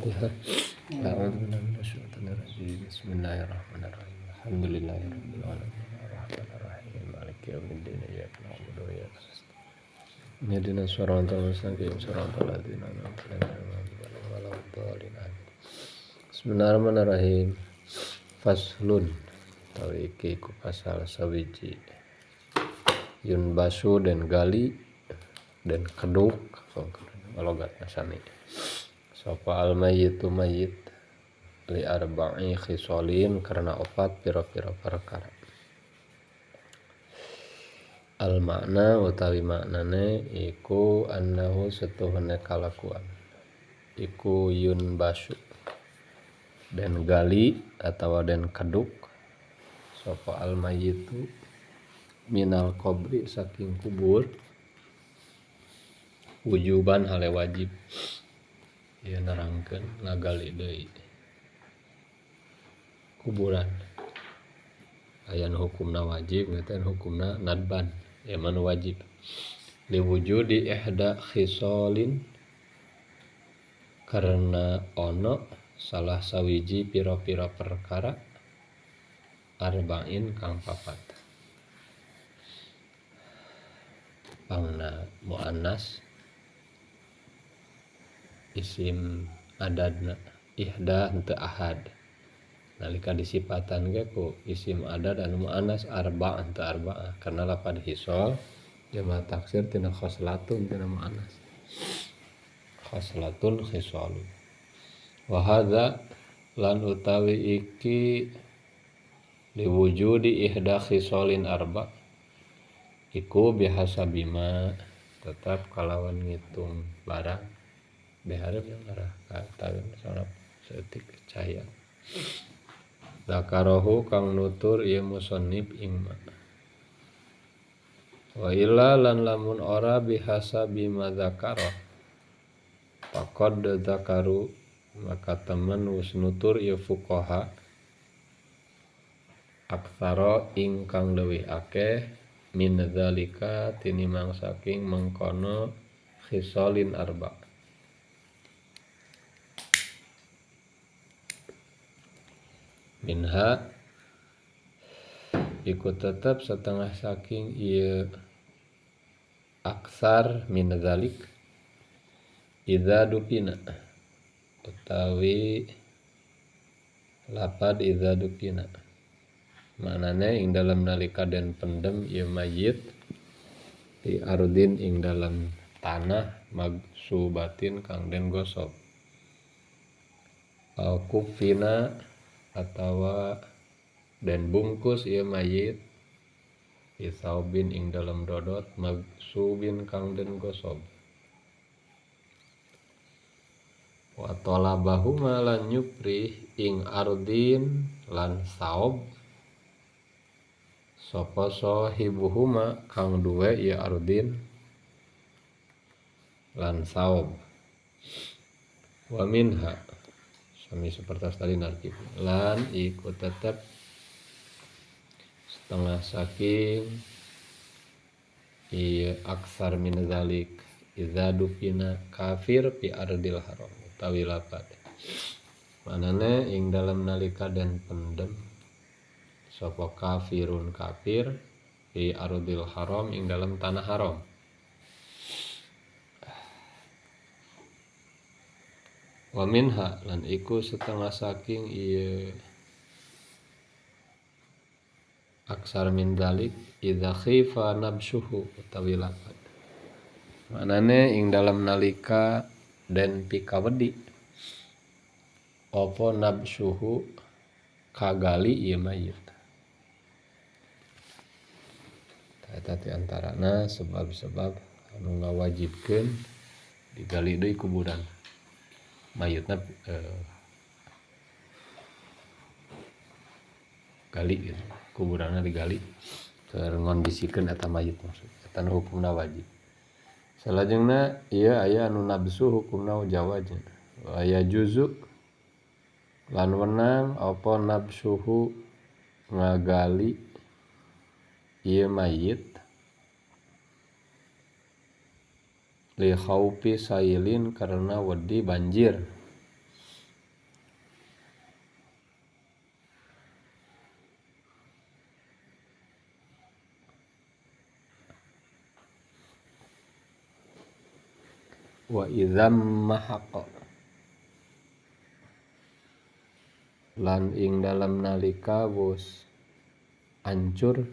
Al-Fatihah. A'udzu billahi minasyaitonir rajim. Bismillahirrahmanirrahim. Alhamdulillahirabbil alamin. Arrahmanirrahim. Maliki yaumiddin. Iyyaka na'budu wa iyyaka nasta'in. Ihdinas siratal mustaqim. Siratal ladzina an'amta 'alaihim ghairil maghdubi 'alaihim. Bismillahirrahmanirrahim. Faslun utawi iki iku pasal sawiji. Yun basu den gali den keduk logatna sami. Sapa al mayyitu mayyit li arba'i khisalin karena opat pira-pira perkara. Al makna utawi maknane iku annahu setuhune kalakuan iku yun basu den gali atawa den keduk sapa al mayyitu minal qabri saking kubur wujuban hale wajib. Ieu nerangkeun ngagali deui kuburan. Aya nu hukumna wajib, eta hukumna nadban, ieu mah nu wajib. Liwujudi ihda khisalin karena ono salah sawiji pira-pira perkara arba'in kang papat. Pangna muannas isim adadna ihda henteu ahad. Nalika disipatan ge ku isim adad anu muannas arba henteu arba'ah karena lapad hisol jama taksir tina khoslatun tina muannas. Khoslatun khisalun. Wa hadza lan utawi iki liwujudi ihda khisalin arba iku bihasabima tetap kalawan ngitung barang beharep yang arah ka taun sanap saeutik cahaya. Zakarahu kang nutur ieu musannif ing ma. Wa illa lan lamun ora bihasabi ma zakara faqad zakaru maka temen wis nutur ieu fuqaha aksara ingkang leuwih akeh min zalika tinimang saking mengkono khisalin arba. Minha iku tetep setengah saking ieu aksar min zalik idza dupina utawi lapad idza dupina maknane ing dalem nalika den pendem ieu mayit di ardin ing dalem tanah magsubatin kang den gosok au kufina atawa den bungkus ieu mayit bisaubin ing dalem dodot magsubin kang den gosob wa talabahuma lan nyupri ing ardin lan saob sapa sahibuhuma kang duwe ieu ardin lan saob wa minha sami seperti tadi narkib lan iku tetep setengah saking ieu aksar min zalik idza dufina kafir fi ardil haram utawi lapad manane ing dalem nalika den pendem sapa kafirun kafir fi ardil haram ing dalem tanah haram. Wa minha lan iku setengah saking ieu aksar min dalik idza khifa nabsuhu utawi lapad manane ing dalem nalika den pikawedi apa nabsuhu kagali ieu mayit. Eta ti antarana sebab-sebab anu ngawajibkeun digali deui kuburan mayitna gali gitu, kuburanna digali keur ngondisikeun eta mayit maksud eta nu hukumna wajib. Salajengna ieu aya anu nabsu hukumna jawaz aya juzu lan wenang apa nabsuhu ngagali ieu mayit li khaufi sailin karena wedi banjir. Wa idzam mahaqa lan ing dalam nalika wus ancur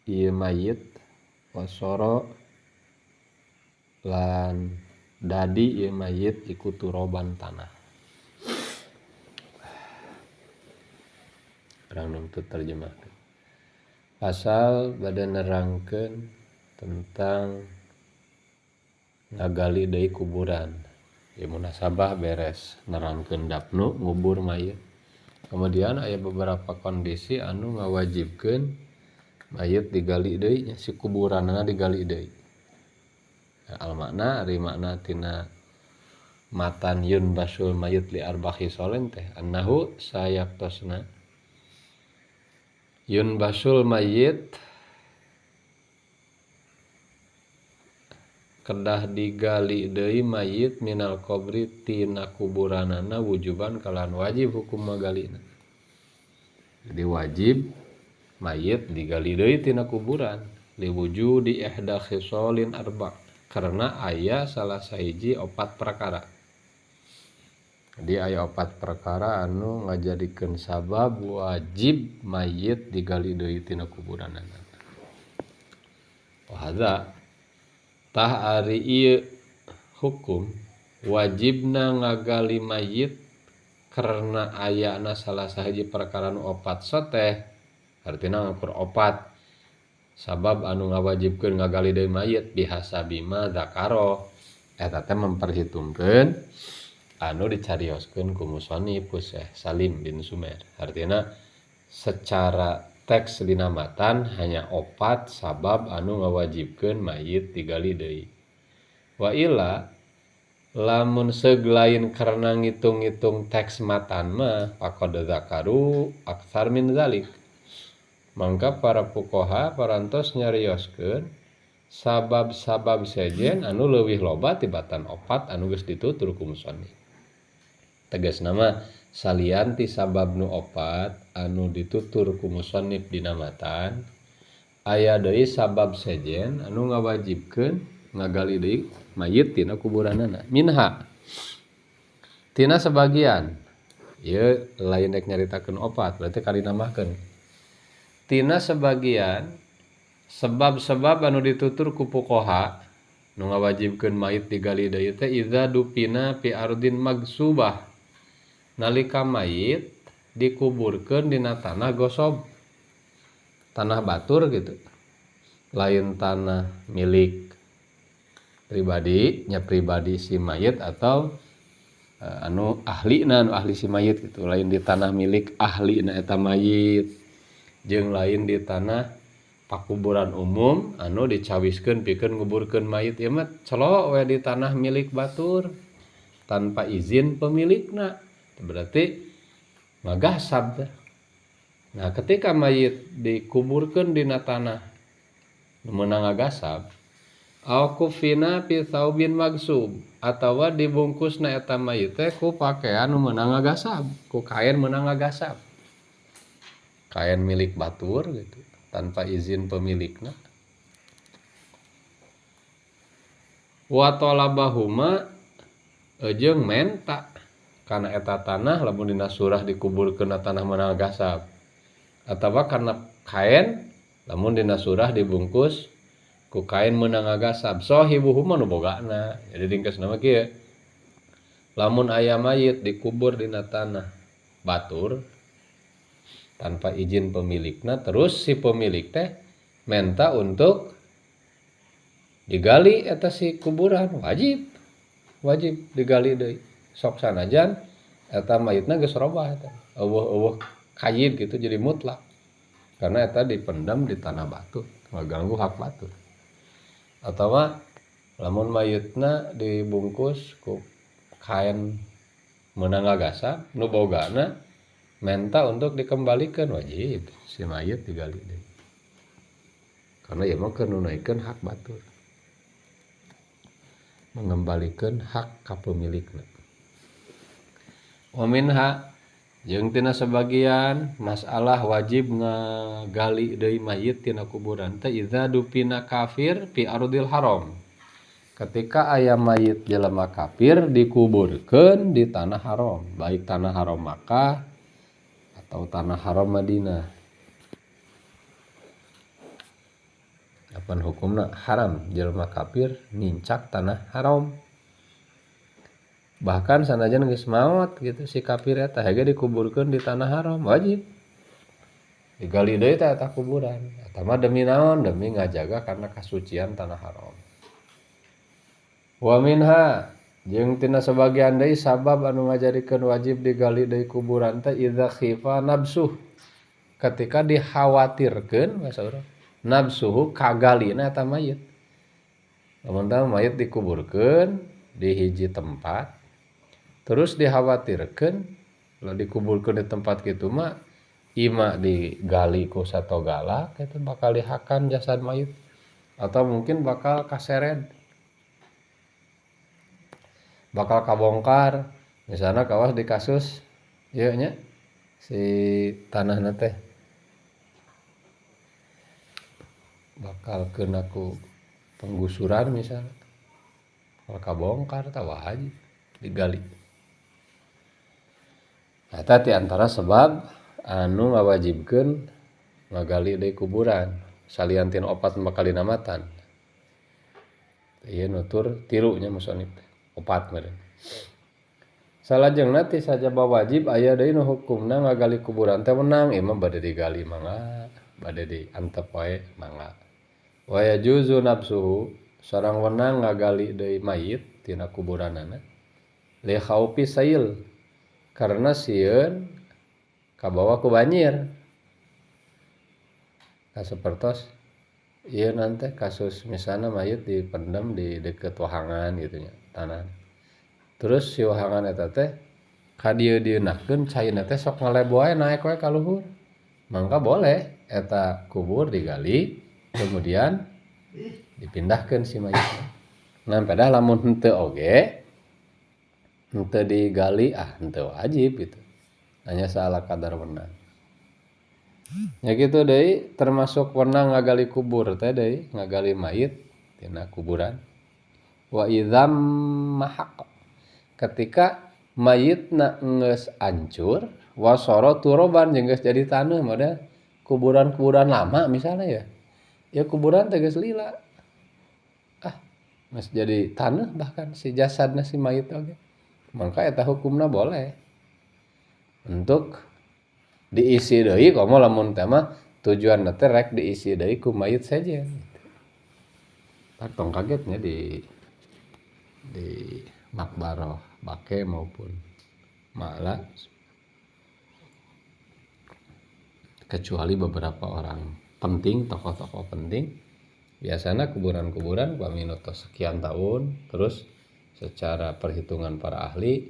ieu mayit wasara lan dadi ieu mayit iku turoban tanah. Urang nuntut terjemahkeun. Pasal bade nerangkeun tentang ngagali deui kuburan. Ya munasabah beres nerangkeun dapnu ngubur mayit. Kemudian aya beberapa kondisi anu ngawajibkeun mayit digali deui nya, si kuburanna digali deui. Al makna ari makna tina matan yun basul mayit li arbahi solen teh annahu sayaktosna yun basul mayit kedah digali deui mayit minal qabri tina kuburanana wujuban kalawan wajib hukum magalina. Jadi wajib mayit digali deui tina kuburan liwujudi ihda khisalin arba karena aya salah sahiji opat perkara. Jadi aya opat perkara anu ngajadikeun sabab wajib mayit digali deui tina kuburanana. Wa hadza tah ari ieu hukum wajibna ngagali mayit karena ayana salah sahiji perkara nu opat soteh artina ngukur opat sabab anu ngawajibkeun ngagali deui mayit bihasabi ma zakaro eta teh memperhitungkeun anu dicarioskeun ku musannif Syekh Salim bin Sumer. Artina secara teks dina matan hanya opat sabab anu ngawajibkeun mayit digali deui. Wa illa lamun seug lain karena ngitung-ngitung teks matan mah faqad zakaru aktsar min zalik. Mangka para fuqaha parantos nyarioskeun sabab-sabab sejen anu leuwih loba tibatan opat anu geus ditutur ku musannif. Tegasna mah salian ti sabab nu opat anu ditutur ku musannif dina matan aya deui sabab sejen anu ngawajibkeun ngagali deui mayit tina kuburanana. Minha tina sebagian ieu lain rek nyaritakeun opat berarti kali nambahkeun tina sebagian sebab-sebab anu ditutur ku fuqaha nu ngawajibkeun mayit digali deui teh idza dupina fi ardin magsubah nalika mayit dikuburkeun dina tanah gosob, tanah batur gitu, lain tanah milik pribadi nya pribadi si mayit atau anu ahlina, anu ahli si mayit gitu, lain di tanah milik ahlina eta mayit jeung lain di tanah pakuburan umum anu dicawiskeun pikeun nguburkeun mayit ieu mah celok we di tanah milik batur tanpa izin pemilikna, berarti ngagasab teh. Nah, ketika mayit dikuburkeun dina tanah meunang ngagasab au kufina fi thawbin magsub atawa dibungkusna eta mayit teh ku pakaian nu meunang ngagasab, ku kain meunang ngagasab, kain milik batur gitu tanpa izin pemilikna. Wa talabahuma jeung menta kana eta tanah lamun dina surah dikuburkeun tanah meunang gasab atawa kana kain lamun dina surah dibungkus ku kain meunang gasab sahibuhuma nu bogana. Jadi ringkasna mah kieu, lamun aya mayit dikubur dina tanah batur tanpa izin pemilikna, terus si pemilik teh menta untuk digali eta si kuburan, wajib wajib digali deui sok sanajan eta mayitna geus robah eta eueuh-eueuh kayid gitu jadi mutlak karena eta dipendam di tanah batu ngaganggu hak batur. Atawa lamun mayitna dibungkus ku kain meunang ngagasab nu bogana menta untuk dikembalikan, wajib si mayit digali deui karena ieu mah keur nunaikeun hak batur, mengembalikan hak ka pemilikna. Wa minha jeung tina sebagian masalah wajib ngagali deui mayit tina kuburan teh idza dupina kafir fi ardil haram Ketika aya mayit jelema kafir dikuburkeun di tanah haram, baik tanah haram Makkah atau tanah haram Madinah. Apan hukumna haram jelema kafir nincak tanah haram. Bahkan sanajan geus maot gitu si kafir eta hege dikuburkeun di tanah haram wajib. Digali deui teh eta kuburan. Eta mah demi naon? Demi ngajaga karena kasucian tanah haram. Wa minha jeung tina sebagian deui sabab anu ngajadikeun wajib digali deui kuburan teh idza khifa nabsuh. Ketika dikhawatirkeun bahasa urang nabsuhu kagalina eta mayit. Lamun tah mayit dikuburkeun di hiji tempat terus dikhawatirkeun lamun dikuburkeun di tempat kitu mah ima digali ku satogala kitu bakal dihakan jasad mayit atau mungkin bakal kaseret, bakal kabongkar. Misalnya kawas di kasus ieu nya si tanahna teh bakal kena ku penggusuran misalnya, bakal kabongkar tah wajib digali. Eta ti antara sebab anu ngawajibkeun ngagali deui kuburan salian tina opat bakal dinamatan. Ieu nutur tilu nya musonif teh opat meureun. Salajengna ti sajaba wajib aya deui nu hukumna ngagali kuburan teh wenang, ieu mah bade digali mangga, bade diantep wae mangga. Wa yajuzu nafsuhu sareng wenang ngagali deui mayit tina kuburanana li khaufi sail karena sieun kabawa ku banjir. Sapertos ieu nanti kasus misalna mayit dipendem di deukeut wahangan gitu nya tanah. Terus si wahangan eta teh ka dieu-dieunakeun caina teh sok ngalebo wae naek wae ka luhur. Mangka boleh eta kubur digali kemudian dipindahkeun si mayit. Nah pedah lamun henteu oge henteu digali ah henteu wajib gitu. Hanya salah kadar wenang. Ya gitu deui termasuk wenang ngagali kubur teh deui ngagali mayit tina kuburan. Wa idzam mahaq ketika mayitna geus hancur wasara turoban jeung geus jadi taneuh model kuburan-kuburan lama misalnya ya. Ya kuburan teh geus lila. Ah, geus jadi taneuh bahkan si jasadna si mayit oge. Mangka eta hukumna boleh untuk diisi deui komo lamun teh mah tujuanna teh rek diisi deui ku mayit sejen. Tak tong kagetnya di makbaroh bake maupun ma'la, kecuali beberapa orang penting, tokoh-tokoh penting. Biasanya kuburan-kuburan paminoto sekian tahun terus secara perhitungan para ahli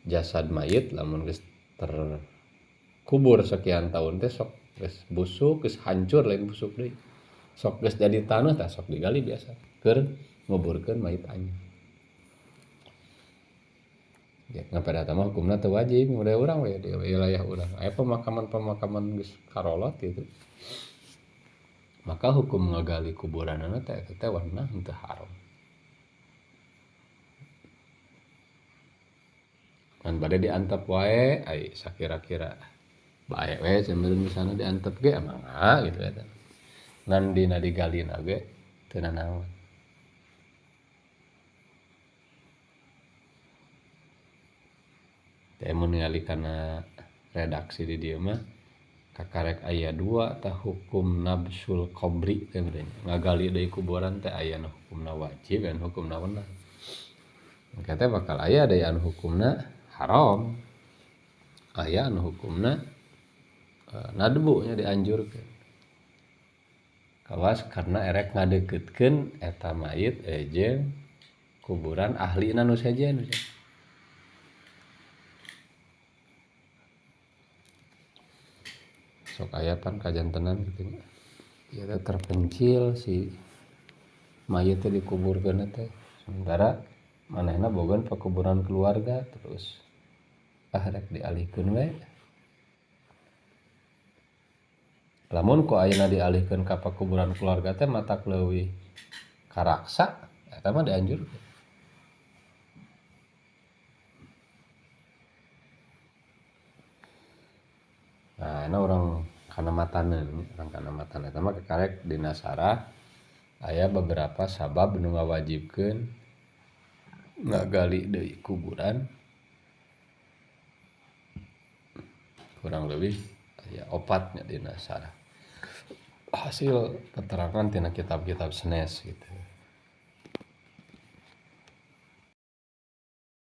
jasad mayit lamun geus terkubur sekian tahun teh sok geus busuk, geus hancur lain busuk deui. Sok geus jadi tanah tah sok digali biasa keur nguburkeun mayit anyar. Ya ngapada mah hukumna teu wajib udah urang we di wilayah urang. Aya pemakaman-pemakaman geus karolot gitu. Maka hukum ngagali kuburanana teh eta teh warna henteu haram. Kan bade diantep wae ai sakira-kira bae we sambil misalna diantep ge mangga gitu eta. Ngan dina digalina ge teu nanaon. Teh mun ningali kana redaksi di dieu mah kakarek aya 2 tah hukum nabsul qabri teh meureun. Ngagali deui kuburan teh aya nu hukumna wajib dan hukumna wenang. Engke teh bakal aya deui anu hukumna haram. Aya anu hukumna nadbu nya dianjurkeun. Kawas karena erek ngadeuketkeun eta mayit jeung kuburan ahlina nu sejen. Sok aya pan kajantenan kitu nya. Ieu teh terpencil si mayit teh dikuburkeun teh. Sementara manehna boga pekuburan keluarga terus ah rek dialihkeun we. Lamun ku ayeuna dialihkeun ka pekuburan keluarga teh matak leuwih karaksa Eta mah dianjurkeun. Nah, ana urang kana matana, urang kana matana eta mah kakarek dina sarah aya beberapa sabab nu ngawajibkeun ngagali deui kuburan kurang lebih aya opatnya dina sarah hasil keterangan tina kitab-kitab senes gitu.